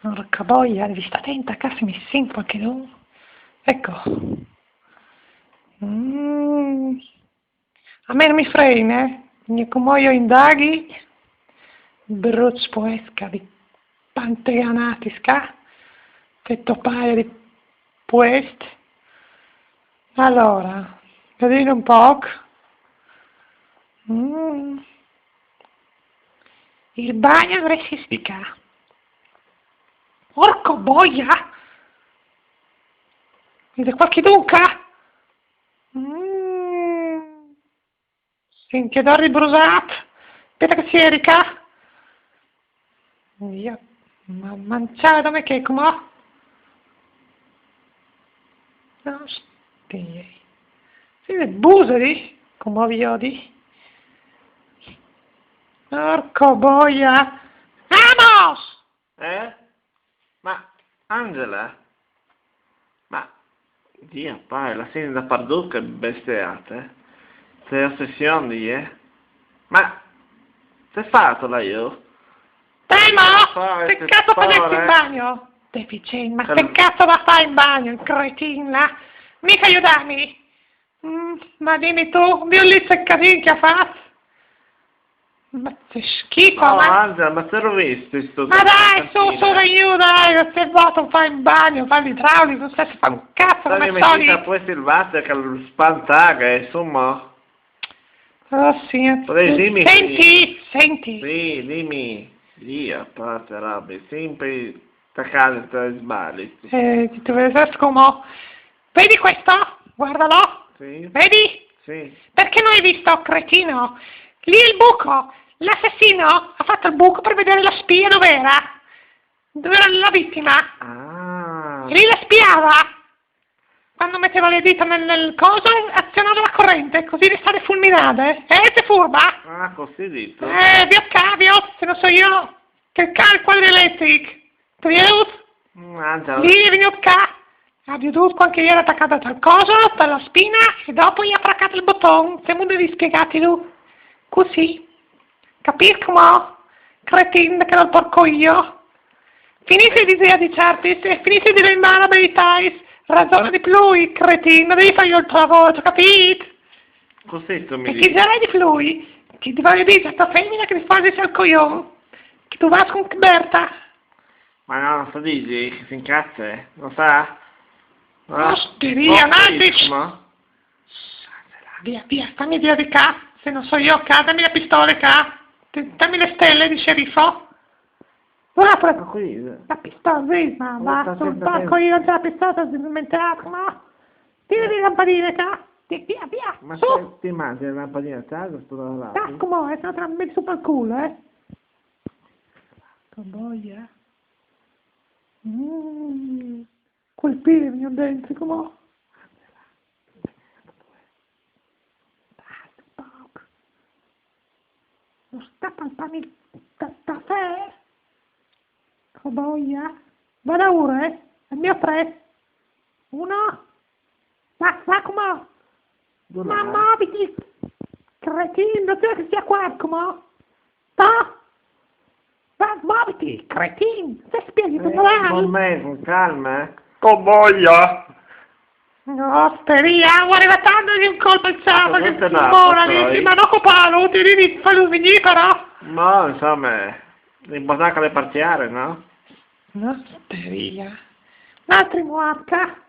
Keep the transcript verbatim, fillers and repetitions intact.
Porca boia, devi stare attenta che se mi sento anche tu. Ecco. Mm. A me non mi frena, eh. Io come io indaghi, bruts puesca di panteganati sca, te topaia di puest. Allora, vedete un po'. Mm. Il bagno dovresti spiccare. Porco boia! Vede qualche dunca? Mm. Senti, odore di brusato. Aspetta che si Erika. Io, ma mangiare dove che, come? Ostia. Sì, le buseri, come vi odi? Porco boia. Vamos! Eh? Ma, Angela? Ma, Dio, pare, la senti dappertutto che bestiate, eh? Sei ossessione, eh? Ma, sei fatto là io? Dai, ma, che cazzo fai in bagno? Deficiente, ma che cazzo va a fare in bagno, il cretin là? Mica aiutarmi! Mm, ma dimmi tu, violizza il casino che ha fatto? Ma che schifo, No, ma... Angela, ma te l'ho visto sto Ma dai, su, su, dai, io, dai, non si può fare in bagno, fare l'idraulico, non si fa un cazzo, Sai che come mi soli. Tira poi il vaso che lo spantare, insomma. Oh, sì. Potevi dirmi Senti, senti. Sì, dimmi. Dio, parte robe, sempre attaccate tra i sbagli. Eh, ti vedo come... Vedi questo? Guardalo. Sì? Vedi? Sì. Perché non hai visto, cretino? Lì è il buco. L'assassino ha fatto il buco per vedere la spia dove era. Dove era la vittima. Ah. E lì la spiava. Quando metteva le dita nel, nel coso, azionava la corrente, così restare fulminate. Eh, sei furba? Ah, così detto. Eh, via qua, via, se non so io. Che cazzo quadri elettric. Te veus? Mm, Angela. Lì è venuto qua. Ha veduto che io ero attaccata al coso, per la spina, e dopo gli ha fraccato il bottone. Siamo devi spiegarti tu. Così. Capito mo? Cretin che non porco io. Finite di dire di certi, se finite di dire in mano dei tais, ragiona di più, cretin, devi fare io il tuo lavoro, capito? Così tu mi E chi dici. direi di più? Che ti voglio dire, sta femmina che ti fa il coglione, che tu vai con Berta. Ma no, non sto dici che si incazza, eh? Lo sa? Osteria, Naldic! Ma? Via, via, fammi via di qua, se non so io qua, dammi le pistole qua, Ti- dammi le stelle di sceriffo. Guarda pure Ma qui... la pistola, sì, ma Oh, va sta sul attenta, palco, attenta. Io non ce l'ho la pistola, si è smentata, no? Tira le lampadine qua, Ti- via, via, Ma su! stai, ti immagini la lampadina a casa, sto da là? Dai, come, se no te la metti su per il culo, eh? Che boia. Mm, quel pene mio dentro, come? Basta un poco. Non sta palpando il ta- caffè? Che boia. Vado a ora, eh? Al mio tre. Uno. Ma, ma come? Ma muoviti! Cretino, tu che sia qua, come? Sta? Ma muoviti, cretino! Se spieghi tu, Eh, con me, con calma, eh. Con boia! Osteria, vuole tanto di un colpo al ciapo, Ma che questo si no, mora questo lì, no. Ma non copalo, ti devi farlo venire però. Ma, insomma, l'importante è che le partiare, no? Osteria. Un altro muarca.